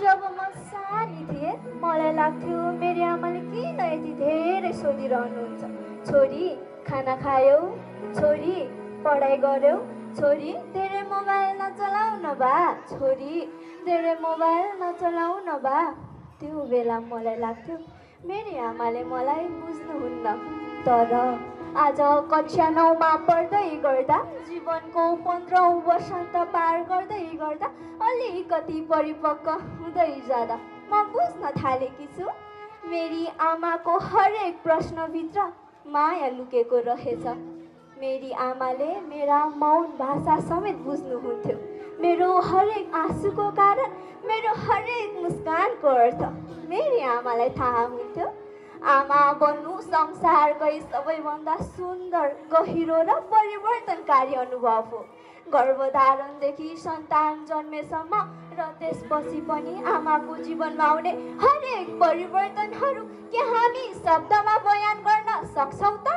जब म सानी थिएँ मलाई लाग्थ्यो मेरो आमाले किन यति धेरै सोधिरहनुहुन्छ। छोरी खाना खायौ, छोरी पढाइ गर्यौ, छोरी धेरै मोबाइल नचलाउ न बा, छोरी धेरै मोबाइल नचलाउ न बा। त्यो बेला मलाई लाग्थ्यो मेरो आमाले मलाई बुझ्नुहुन्न। तर आज कक्षा 9मा पढ्दै गर्दा जीवनको 15औं वसन्त पार गर्दै गर्दा अलिकति परिपक्व हुँदै जाँदा म बुझ्न थालेकी छु मेरी आमाको हरेक प्रश्नभित्र माया लुकेको रहेछ। मेरी आमाले मेरा मौन भाषा समेत बुझ्नुहुन्थ्यो। मेरो हरेक आँसुको कारण, मेरो हरेक मुस्कानको अर्थ मेरी आमालाई थाहा हुन्थ्यो। आमा बन्नु संसारकै सबैभन्दा सुन्दर, गहिरो र परिवर्तनकारी अनुभव हो। गर्भधारणदेखि सन्तान जन्मेसम्म र त्यसपछि पनि आमाको जीवनमा आउने हरेक परिवर्तनहरू के हामी शब्दमा बयान गर्न सक्छौँ त?